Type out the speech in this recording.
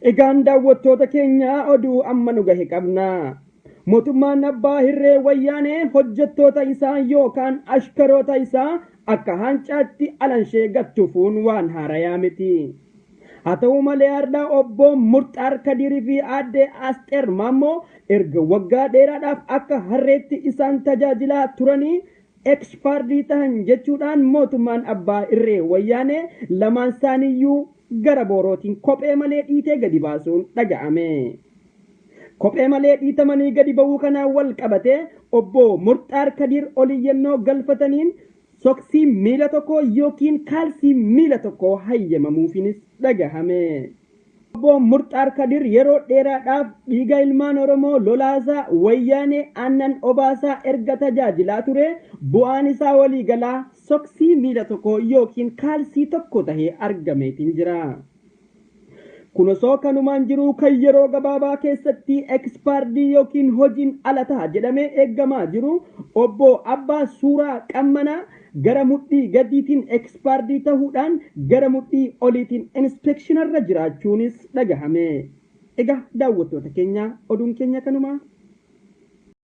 Egaan daawwattoota keenya, oduu amma nu gahe qabna. Mootummaan abbaa hirree Wayyaanee hojjettoota isaa yookaan ashkaroota isaa akka haancaatti alanshee gattufuun waan haarayaa miti. Haa ta'u malee, har'a obbo Murxaar Kadiirii fi aadde Asteer Maammoo erga waggaa dheeraadhaaf akka harreetti isaan tajaajilaa turanii expired tahan jechuudhaan, mootummaan abbaa irree Wayyaanee lamaan isaaniiyyuu gara boorootiin kophee malee dhiitee gadi baasuun dhaga'ame. Kophee malee dhiitamanii gadi ba'uu kanaan wal qabatee, obbo Murxaar Kadiir oliyyannoo galfataniin soksii miila tokko yookiin kaalsii miila tokko hayyamamuufiinis dhagahame. Obbo Murxaar Kadir yeroo dheeraadhaaf dhiiga ilmaan Oromoo lolaasaa, Wayyaanee aannan obaasaa erga tajaajilaa ture, bu'aan isaa waliigalaa soksii miila tokko yookiin kaalsii tokko tahee argameetiin jira. Kun osoo kanumaan jiru, kan yeroo gabaabaa keessatti expired yookiin hojiin ala ta'a jedhamee eeggamaa jiru obbo Abbaa Suuraa Qammanaa gara mudhii gadiitiin expired ta'uudhaan gara mudhii oliitiin inspection arra jiraachuunis dhagahame. Egaa daawwattoota keenya, oduun keenya kanuma.